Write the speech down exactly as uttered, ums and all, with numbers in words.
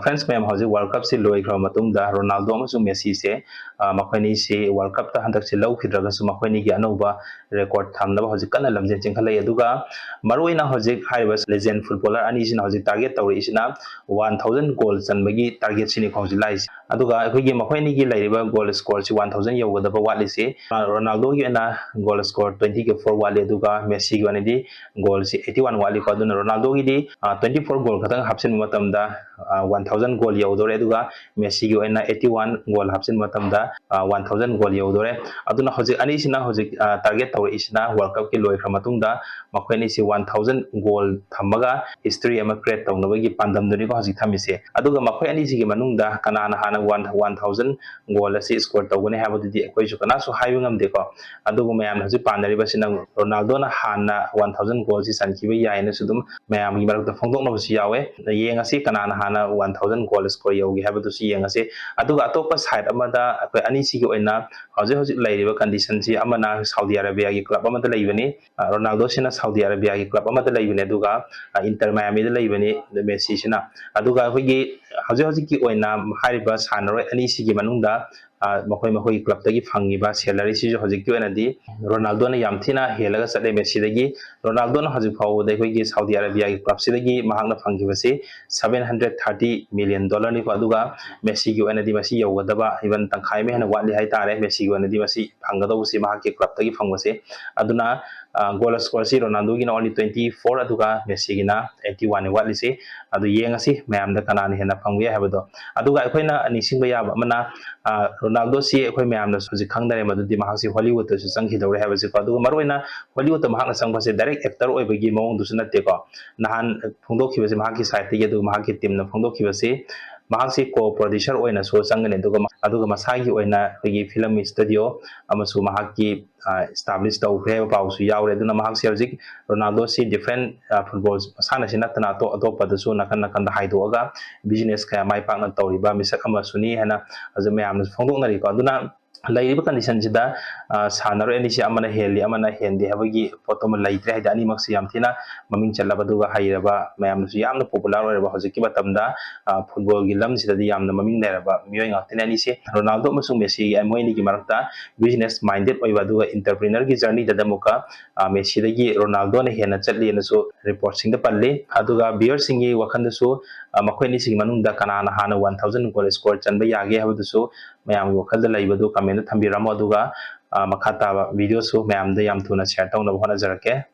Friends ꯃꯌꯥꯝ, ꯍꯧꯖꯤꯛ world ꯀꯞꯁꯤ ꯂꯣꯏꯈ꯭ꯔꯕ ꯃꯇꯨꯡꯗ ꯔꯣꯅꯥꯜꯗꯣ ꯑꯃꯁꯨꯡ ꯃꯦꯁꯤꯁꯦ, ꯑ, ꯃꯈꯣꯏ ꯑꯅꯤꯁꯤ ꯋꯥꯔꯜ ꯀꯞꯇ ꯍꯟꯗꯛꯁꯤ ꯂꯧꯈꯤꯗ꯭ꯔꯒꯁꯨ ꯃꯈꯣꯏ ꯑꯅꯤꯒꯤ ꯑꯅꯧꯕ ꯔꯦꯀꯣꯔꯗ ꯊꯝꯅꯕ ꯍꯧꯖꯤꯛ ꯀꯟꯅ ꯂꯝꯖꯦꯜ ꯆꯦꯟꯈꯠꯂꯛꯏ꯫ ꯑꯗꯨꯒ ꯃꯔꯨꯑꯣꯏꯅ ꯍꯧꯖꯤꯛ ꯍꯥꯏꯔꯤꯕ ꯂꯦꯖꯦꯟ ꯐꯨꯠꯕꯣꯂꯔ ꯑꯅꯤꯁꯤꯅ ꯍꯧꯖꯤꯛ ꯇꯥꯔꯒꯦꯠ ꯇꯧꯔꯛꯏꯁꯤꯅ ꯋꯥꯟ ꯊꯥꯎꯖꯟ ꯒꯣꯜ ꯆꯟꯕꯒꯤ ꯇꯥꯔꯒꯦꯠꯁꯤꯅꯤꯀꯣ ꯍꯧꯖꯤꯛ ꯂꯥꯛꯏꯁꯦ꯫ ꯑꯗꯨꯒ ꯑꯩꯈꯣꯏꯒꯤ ꯃꯈꯣꯏ ꯑꯅꯤꯒꯤ ꯂꯩꯔꯤꯕ ꯒꯣꯜ ꯁ꯭ꯀꯣꯔꯁꯤ ꯋꯥꯟ ꯊꯥꯎꯖꯟ ꯌꯧꯒꯗꯕ ꯋꯥꯠꯂꯤꯁꯤ, ꯑ, ꯔꯣꯅꯥꯜꯗꯣꯒꯤ ꯑꯣꯏꯅ ꯒꯣꯜ ꯁ꯭ꯀꯣꯔ ꯇ꯭ꯋꯦꯟꯇꯤ ꯐꯣꯔ ꯋꯥꯠꯂꯤ, ꯑꯗꯨꯒ ꯃꯦꯁꯤꯒꯤ ꯑꯣꯏꯅꯗꯤ ꯒꯣꯜꯁꯤ ꯑꯩꯠꯇꯤ ꯋꯥꯟ ꯋꯥꯠꯂꯤꯀꯣ꯫ ꯑꯗꯨꯅ ꯔꯣꯅꯥꯜꯗꯣꯒꯤꯗꯤ, ꯑ, ꯇ꯭ꯋꯦꯟꯇꯤ ꯐꯣꯔ ꯒꯣꯜ ꯈꯛꯇꯪ ꯍꯥꯞꯆꯤꯟꯕ ꯃꯇꯝꯗ, ꯑ, ꯋꯥꯟ ꯊꯥꯎꯖꯟ ꯒꯣꯜ ꯌꯧꯗꯣꯔꯦ, ꯑꯗꯨꯒ ꯃꯦꯁꯤꯒꯤ ꯑꯣꯏꯅ ꯑꯩꯠꯇꯤ ꯋꯥꯟ ꯒꯣꯜ ꯍꯥꯞꯆꯤꯟꯕ ꯃꯇꯝꯗ, ꯑ, ꯋꯥꯟ ꯊꯥꯎꯖꯟ ꯒꯣꯜ ꯌꯧꯗꯣꯔꯦ꯫ ꯑꯗꯨꯅ ꯍꯧꯖꯤꯛ ꯑꯅꯤꯁꯤꯅ ꯍꯧꯖꯤꯛ, ꯑ, ꯇꯥꯔꯒꯦꯠ ꯇꯧꯔꯛꯏꯁꯤꯅ ꯋꯥꯔꯜ ꯀꯞꯀꯤ ꯂꯣꯏꯈ꯭ꯔ ꯃꯇꯨꯡꯗ ꯃꯈꯣꯏ ꯑꯅꯤꯁꯤ ꯋꯥꯟ ꯊꯥꯎꯖꯟ ꯒꯣꯜ ꯊꯝꯃꯒ ꯍꯤꯁꯇ꯭ꯔꯤ ꯑꯃ ꯀ꯭ꯔꯤꯌꯦꯠ ꯇꯧꯅꯕꯒꯤ ꯄꯥꯟꯗꯝꯗꯨꯅꯤꯀꯣ ꯍꯧꯖꯤꯛ ꯊꯝꯃꯤꯁꯦ꯫ ꯑꯗꯨꯒ ꯃꯈꯣꯏ ꯑꯅꯤꯁꯤꯒꯤ ꯃꯅꯨꯡꯗ ꯀꯅꯥꯅ ꯍꯥꯟꯅ ꯋꯥꯟ, ꯋꯥꯟ ꯊꯥꯎꯖꯟ ꯒꯣꯜ ꯑꯁꯤ ꯁ꯭ꯀꯣꯔ ꯇꯧꯒꯅꯤ ꯍꯥꯏꯕꯗꯨꯗꯤ ꯑꯩꯈꯣꯏꯁꯨ ꯀꯅꯥꯁꯨ ꯍꯥꯏꯕ ꯉꯝꯗꯦꯀꯣ꯫ ꯑꯗꯨꯕꯨ ꯃꯌꯥꯝꯅ ꯍꯧꯖꯤꯛ ꯄꯥꯟꯅꯔꯤꯕꯁꯤꯅ ꯔꯣꯅꯥꯜꯗꯣꯅ ꯍꯥꯟꯅ ꯋꯥꯟ ꯊꯥꯎꯖꯟ ꯒꯣꯜꯁꯤ ꯆꯟꯈꯤꯕ ꯌꯥꯏꯅꯁꯨ ꯑꯗꯨꯝ ꯃꯌꯥꯝꯒꯤ ꯃꯔꯛꯇ ꯐꯣꯡꯗꯣꯛꯅꯕꯁꯨ ꯌꯥꯎꯋꯦ꯫ ꯌꯦꯡꯉꯁꯤ ꯀꯅꯥꯅ ꯍꯥꯟꯅ ꯋꯥꯟ ꯊꯥꯎꯖꯟ ꯒꯣꯜ ꯁ꯭ꯀꯣꯔ ꯌꯧꯒꯦ ꯍꯥꯏꯕꯗꯨꯁꯨ ꯌꯦꯡꯉꯁꯤ꯫ ꯑꯗꯨꯒ ꯑꯇꯣꯞꯄ ꯁꯥꯏꯠ ꯑꯃꯗ ꯑꯩꯈꯣꯏ ꯑꯅꯤꯁꯤꯒꯤ ꯑꯣꯏꯅ ꯍꯧꯖꯤꯛ ꯍꯧꯖꯤꯛ ꯂꯩꯔꯤꯕ ꯀꯟꯗꯤꯁꯟꯁꯤ, ꯑꯃꯅ ꯁꯥꯎꯗꯤ ꯑꯔꯥꯕꯤꯌꯥꯒꯤ ꯀ꯭ꯂꯕ ꯑꯃꯗ ꯂꯩꯕꯅꯤ, ꯑ, ꯔꯣꯅꯥꯜꯗꯣꯁꯤꯅ ꯁꯥꯎꯗꯤ ꯑꯔꯥꯕꯤꯌꯥꯒꯤ ꯀ꯭ꯂꯕ ꯑꯃꯗ ꯂꯩꯕꯅꯤ, ꯑꯗꯨꯒ, ꯑ, ꯏꯟꯇꯔ ꯃꯌꯥꯃꯤꯗ ꯂꯩꯕꯅꯤ ꯃꯦꯁꯤꯁꯤꯅ꯫ ꯑꯗꯨꯒ ꯑꯩꯈꯣꯏꯒꯤ ꯍꯧꯖꯤꯛ ꯍꯧꯖꯤꯛꯀꯤ ꯑꯣꯏꯅ ꯍꯥꯏꯔꯤꯕ ꯁꯥꯟꯅꯔꯣꯏ ꯑꯅꯤꯁꯤꯒꯤ ꯃꯅꯨꯡꯗ, ꯑ, ꯃꯈꯣꯏ ꯃꯈꯣꯏꯒꯤ ꯀ꯭ꯂꯕꯇꯒꯤ ꯐꯪꯉꯤꯕ ꯁꯦꯂꯔꯤꯁꯤꯁꯨ ꯍꯧꯖꯤꯛꯀꯤ ꯑꯣꯏꯅꯗꯤ ꯔꯣꯅꯥꯜꯗꯣꯅ ꯌꯥꯝ ꯊꯤꯅ ꯍꯦꯜꯂꯒ ꯆꯠꯂꯦ ꯃꯦꯁꯤꯗꯒꯤ꯫ ꯔꯣꯅꯥꯜꯗꯣꯅ ꯍꯧꯖꯤꯛ ꯐꯥꯎꯕꯗ ꯑꯩꯈꯣꯏꯒꯤ ꯁꯥꯎꯗꯤ ꯑꯔꯥꯕꯤꯌꯥꯒꯤ ꯀ꯭ꯂꯕꯁꯤꯗꯒꯤ ꯃꯍꯥꯛꯅ ꯐꯪꯈꯤꯕꯁꯤ ꯁꯚꯦꯟ ꯍꯟꯗ꯭ꯔꯦꯠ ꯊꯥꯔꯇꯤ ꯃꯤꯂꯤꯌꯟ ꯗꯣꯂꯔꯅꯤꯀꯣ꯫ ꯑꯗꯨꯒ ꯃꯦꯁꯤꯒꯤ ꯑꯣꯏꯅꯗꯤ ꯃꯁꯤ ꯌꯧꯒꯗꯕ ꯏꯚꯟ ꯇꯪꯈꯥꯏ ꯑꯃ ꯍꯦꯟꯅ ꯋꯥꯠꯂꯤ ꯍꯥꯏꯇꯥꯔꯦ ꯃꯦꯁꯤꯒꯤ ꯑꯣꯏꯅꯗꯤ ꯃꯁꯤ ꯐꯪꯒꯗꯧꯕꯁꯤ ꯃꯍꯥꯛꯀꯤ ꯀ꯭ꯂꯕꯇꯒꯤ ꯐꯪꯕꯁꯦ꯫ ꯑꯗꯨꯅ, ꯑ, ꯒꯣꯜ ꯁ꯭ꯀꯣꯔꯁꯤ ꯔꯣꯅꯥꯜꯗꯣꯒꯤꯅ only twenty four, ꯑꯗꯨꯒ ꯃꯦꯁꯤꯒꯤꯅ eighty one ꯋꯥꯠꯂꯤꯁꯤ꯫ ꯑꯗꯨ ꯌꯦꯡꯉꯁꯤ ꯃꯌꯥꯝꯗ ꯀꯅꯥꯅ ꯍꯦꯟꯅ ꯐꯪꯕ ꯌꯥꯏ ꯍꯥꯏꯕꯗꯣ꯫ ꯑꯗꯨꯒ ꯑꯩꯈꯣꯏꯅ ꯅꯤꯡꯁꯤꯡꯕ ꯌꯥꯕ ꯑꯃꯅ, ꯑ, ꯔꯣꯅꯥꯜꯗꯣꯁꯤ ꯑꯩꯈꯣꯏ ꯃꯌꯥꯝꯅꯁꯨ ꯍꯧꯖꯤꯛ ꯈꯪꯅꯔꯦ ꯃꯗꯨꯗꯤ ꯃꯍꯥꯛꯁꯤ ꯍꯣꯂꯤꯋꯨꯗꯇꯁꯨ ꯆꯪꯈꯤꯗꯧꯔꯦ ꯍꯥꯏꯕꯁꯤꯀꯣ꯫ ꯑꯗꯨꯒ ꯃꯔꯨꯑꯣꯏꯅ ꯍꯣꯂꯤꯋꯨꯗꯇ ꯃꯍꯥꯛꯅ ꯆꯪꯕꯁꯦ ꯗꯥꯏꯔꯦꯛ ꯑꯦꯛꯇꯔ ꯑꯣꯏꯕꯒꯤ ꯃꯑꯣꯡꯗꯨꯁꯨ ꯅꯠꯇꯦꯀꯣ꯫ ꯅꯍꯥꯟ ꯐꯣꯡꯗꯣꯛꯈꯤꯕꯁꯦ ꯃꯍꯥꯛꯀꯤ ꯁꯥꯏꯠꯇꯒꯤ, ꯑꯗꯨꯒ ꯃꯍꯥꯛꯀꯤ ꯇꯤꯝꯅ ꯐꯣꯡꯗꯣꯛꯈꯤꯕꯁꯤ ꯃꯍꯥꯛꯁꯤ ꯀꯣ ꯄ꯭ꯔꯣꯗ꯭ꯌꯨꯁꯔ ꯑꯣꯏꯅꯁꯨ ꯆꯪꯒꯅꯤ, ꯑꯗꯨꯒ, ꯑꯗꯨꯒ ꯃꯁꯥꯒꯤ ꯑꯣꯏꯅ ꯑꯩꯈꯣꯏꯒꯤ ꯐꯤꯂꯝ ꯁ꯭ꯇꯨꯗꯤꯑꯣ ꯑꯃꯁꯨ ꯃꯍꯥꯛꯀꯤ, ꯑ, ꯏꯁꯇꯥꯕ꯭ꯂꯤꯁ ꯇꯧꯈ꯭ꯔꯦ ꯍꯥꯏꯕ ꯄꯥꯎꯁꯨ ꯌꯥꯎꯔꯦ꯫ ꯑꯗꯨꯅ ꯃꯍꯥꯛꯁꯦ ꯍꯧꯖꯤꯛ ꯔꯣꯅꯥꯜꯗꯣꯁꯤ ꯗꯤꯐ꯭ꯔꯦꯟ, ꯑ, ꯐꯨꯠꯕꯣꯜ ꯃꯁꯥꯟꯅꯁꯤ ꯅꯠꯇꯅ ꯑꯇꯣꯞ ꯑꯇꯣꯞꯄꯗꯁꯨ ꯅꯥꯀꯟ ꯅꯥꯀꯟꯗ ꯍꯥꯏꯗꯣꯛꯑꯒ ꯕꯤꯖꯤꯅꯦꯁ ꯀꯌꯥ ꯃꯥꯏ ꯄꯥꯛꯅ ꯇꯧꯔꯤꯕ ꯃꯤꯁꯛ ꯑꯃꯁꯨꯅꯤ ꯍꯥꯏꯅ ꯍꯧꯖꯤꯛ ꯃꯌꯥꯝꯅꯁꯨ ꯐꯣꯡꯗꯣꯛꯅꯔꯤꯀꯣ꯫ ꯑꯗꯨꯅ ꯂꯩꯔꯤꯕ conditionꯁꯤꯗ, ꯑ, ꯁꯥꯟꯅꯔꯣꯏ ꯑꯅꯤꯁꯤ ꯑꯃꯅ ꯍꯦꯜꯂꯤ, ꯑꯃꯅ ꯍꯦꯟꯗꯦ ꯍꯥꯏꯕꯒꯤ ꯄꯣꯠꯇꯨꯃ ꯂꯩꯇ꯭ꯔꯦ꯫ ꯍꯥꯏꯗꯤ ꯑꯅꯤꯃꯛꯁꯤ ꯌꯥꯝ ꯊꯤꯅ ꯃꯃꯤꯡ ꯆꯠꯂꯕ, ꯑꯗꯨꯒ ꯍꯩꯔꯕ, ꯃꯌꯥꯝꯅꯁꯨ ꯌꯥꯝꯅ popular ꯑꯣꯏꯔꯕ ꯍꯧꯖꯤꯛꯀꯤ ꯃꯇꯝꯗ, ꯑ, footballꯒꯤ ꯂꯝꯁꯤꯗꯗꯤ ꯌꯥꯝꯅ ꯃꯃꯤꯡ ꯂꯩꯔꯕ ꯃꯤꯑꯣꯏ ꯉꯥꯛꯇꯅꯤ ꯑꯅꯤꯁꯤ꯫ ꯔꯣꯅꯥꯜꯗꯣ ꯑꯃꯁꯨꯡ ꯃꯦꯁꯤ ꯃꯣꯏ ꯑꯅꯤꯒꯤ ꯃꯔꯛꯇ business minded ꯑꯣꯏꯕ ꯑꯗꯨꯒ entrepreneurꯒꯤ journeyꯗ ꯑꯃꯨꯛꯀ, ꯑ, ꯃꯦꯁꯤꯗꯒꯤ ꯔꯣꯅꯥꯜꯗꯣꯅ ꯍꯦꯟꯅ ꯆꯠꯂꯤ ꯑꯅꯁꯨ reportꯁꯤꯡꯗ ꯄꯜꯂꯤ꯫ ꯑꯗꯨꯒ viewerꯁꯤꯡꯒꯤ ꯋꯥꯈꯜꯗꯁꯨ, ꯑ, ꯃꯈꯣꯏ ꯑꯅꯤꯁꯤꯒꯤ ꯃꯅꯨꯡꯗ ꯀꯅꯥꯅ ꯍꯥꯟꯅ one thousand goal score ꯆꯟꯕ ꯌꯥꯒꯦ ꯍꯥꯏꯕꯗꯨꯁꯨ ꯃꯌꯥꯝꯒꯤ ꯋꯥꯈꯜꯗ ꯂꯩꯕꯗꯨ commentꯗ ꯊꯝꯕꯤꯔꯝꯃꯣ꯫ ꯑꯗꯨꯒ, ꯑ, ꯃꯈꯥ ꯇꯥꯕ videoꯁꯨ ꯃꯌꯥꯝꯗ ꯌꯥꯝ ꯊꯨꯅ share ꯇꯧꯅꯕ ꯍꯣꯠꯅꯖꯔꯛꯀꯦ꯫